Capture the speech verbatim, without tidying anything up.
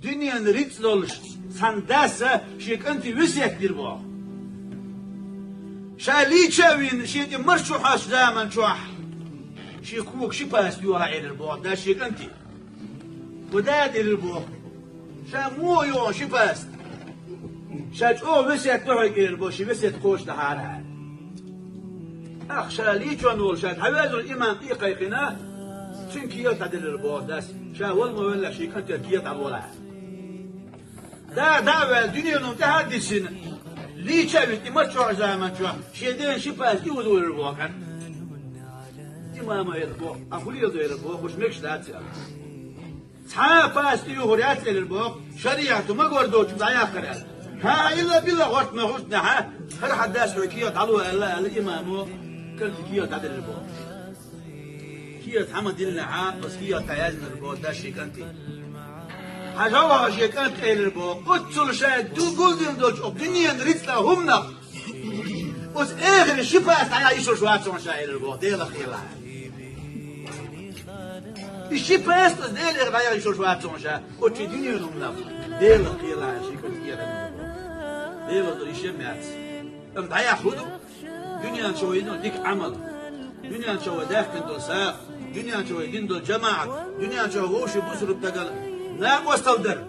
Дуьненан рицкъ долуш цхьана дас шен кӀанте весет дира боху. Ша лийча а вина, шен тӀе марш чу хьоьстучу заман чохь шен кога ши паста йохьа элира боху дас шен кӀанте. Ва дада элира боху: «Ша муха йохьу ши паста? Ша чӀогӀа весет до хьоьга», — элира боху, шен весет кхочушдахьара аьлла. ТӀаккха ша лийчонна волу ша дӀавоьзна имам тӀе а кхайкхина, цуьнан кехат дӀаделира боху дас, ша вала ма веллехь шен кӀантера кехат дӀалолахь. Да, дӀа а ваьлла, дуьненан тӀаьхьа а дисина, лийча а вина, и марш чохь заман чохь шен дена ши паста и узур боху кӀант. Имама элира боху: «Ахь хӀун леладо?» — элира боху, «Уьш мегаш дац», — аьлла. «Цхьа а паста юхур яц», — элира боху, «шариӀато ма гор доцчу дӀаяккхар», — аьлла. «ХӀан, илла-билла гӀортамах хӀуттанехьа, хӀара хьан дас хьоьга кехат дӀало аьлла», — аьлла имамо, кӀанте кехат дӀаделира боху. Кехат хьан ма диллинехьа, оцу кехат тӀехь яздинарг боху дас шен кӀанте: «Хьажал хьо, шен кӀант, — элира боху, — оццул ша ду гулдина долчу оцу дуьненан рицкъа хӀуманах оцу эхарте ши паста дӀаяхьа йиш йолуш вац хьуна ша», — элира боху, Делах кхелахь. И ши паста оцу Делах дӀаяхьа йиш йолуш вац хьуна ша, оцу шен дуьненан хӀуманах, Делах кхелахь, шен кӀант кехат дӀаделира боху. Делах ду, и шен меца. Амма дӀаяхьа хӀун ду? Дуьнен чу вай дина дика Ӏамал, дуьнен чу вай даьккхина долу сагӀа, дуьнен чу вай дина долу жамаӀат, дуьнен чу вовшийн бусурба дагал накъостал дара.